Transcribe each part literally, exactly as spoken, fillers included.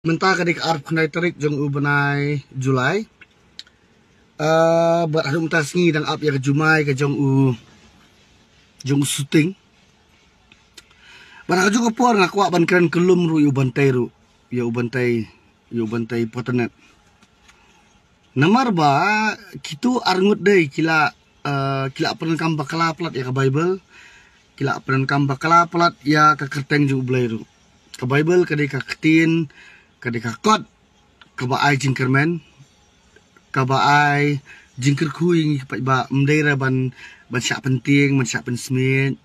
Mynta ka dei ka arphew khyndai tarik jong u bnai July. Ah, bad haduh mynta sngi dang ap ïa ka jumai ka jong u, jong u shooting. Bad ha ka juh ka por nga kwah ban kren kyllum ruh ïa u Bantei ruh, ïa u Bantei, ïa u Bantei Potanet. Namar ba kitu arngut dei ki la, eh, ki la pyndonkam bakla palat ïa ka Bible. Ki la pyndonkam bakla palat ïa ka kyrteng jong u Blei ruh. Ka Bible ka dei ka ktien, ka dei ka kot kaba ai jingkyrmen, kaba ai jingkyrkhu ïa ngi pat ba ym dei re ban, ban shah pyntieng, ban shah pynsmiej.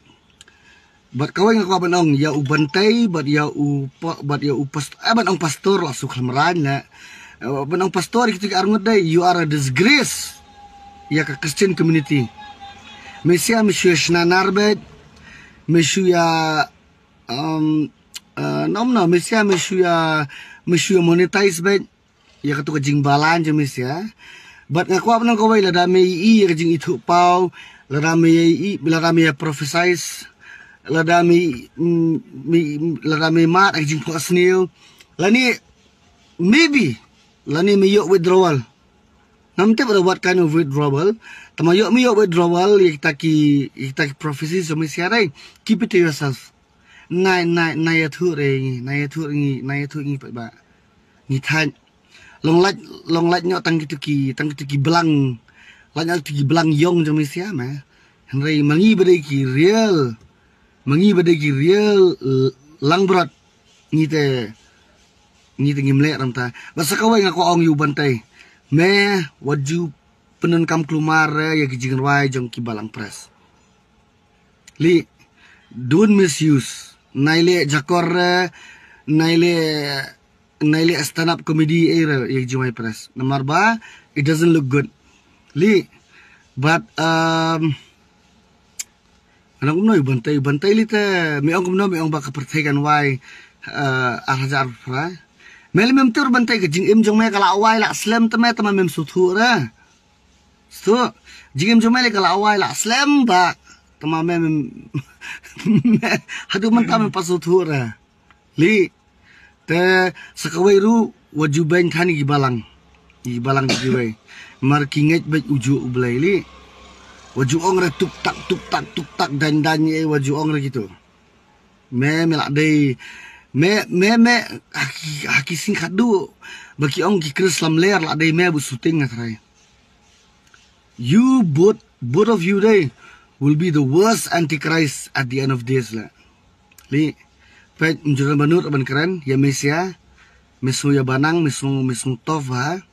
Bad kawei nga kwah ban ong ïa u Bantei, bad ïa u pa-, bad ïa u past-, eh, ban ong pastor la suk lamrain la. Eh, ban ong pastor kitu ki arngut dei, you are a disgrace ïa ka Christian community. Me shu ïa, me shu ïa shna nar bad me shu ïa, um, eh, nom no, me shu ïa, me shu ïa, me shu ïa monetize bad ïa katu ka jingbalang jong me sha. Bad nga kwah ban ong kawei, lada me ïohi ïa ka jingithuhpaw, lada me ïohi, lada me ïa prophesize, lada me, mm, me, lada me mad ïa ka jingphohsniew, lane maybe, lane me ïoh withdrawal. Ngam tip ruh what kind of withdrawal. Tangba ïoh me ïoh withdrawal ïa kita ki, ïa kita ki prophecies jong me sha dei. Keep it to yourself. Nai, nai, nai ïathuh re ngi, nai ïathuh re ngi, nai ïathuh re ngi pat ba ngi thait. Long lait, long lait noh tang kitu ki, tang kitu ki blang. Lait noh kitu ki blang ïong jong me sha ma. Hynrei ma ngi ba dei ki real, ma ngi ba dei ki real, eh, langbrot. Ngi te, ngi te ngim leh ramta. Bad sa kawei nga kwah ong ïa u Bantei. Me wat ju pyndonkam kulmar re ïa ki jingrwai jong ki balang press. Li, don't misuse. Nai leh jakor re, nai leh, nai leh stand up comedy, eh, re, ïa ki jingwai press. Namar ba, it doesn't look good. Li, but, um, nga ong kumno ïa u Bantei, Bantei li te, me ong kumno, me ong ba ka pyrthei kan wai, eh, ar hajar phra. Me li mem tur Bantei, ka jingim jong me ka la wai la slem te me, tangba mem sngewthuh re. Sngewthuh, jingim jong me li ka la wai la slem bha. Tangba me, me, me, haduh mynta mem pat sngewthuh re. Li, te sa kawei ruh, wat ju beiñ than ïa ki balang. Ïa ki balang kiwei. Namar ki ngeit beit u juh u Blei li. Wat ju ong re tuk tak, tuk tak, tuk tak, dang dang, eh, wat ju ong re kitu. Me, me la dei. Me, me, me, ha ki, ha ki sing khadduh ba ki ong ki Khrist lamler, la dei me bad u shooting nga trai. You both, both of you dei will be the worst antichrist at the end of days la. Li, peit, ym ju don ba nud ban kren ïa me sha. Me sngew ïa banang, me sngew, me sngew tough ha.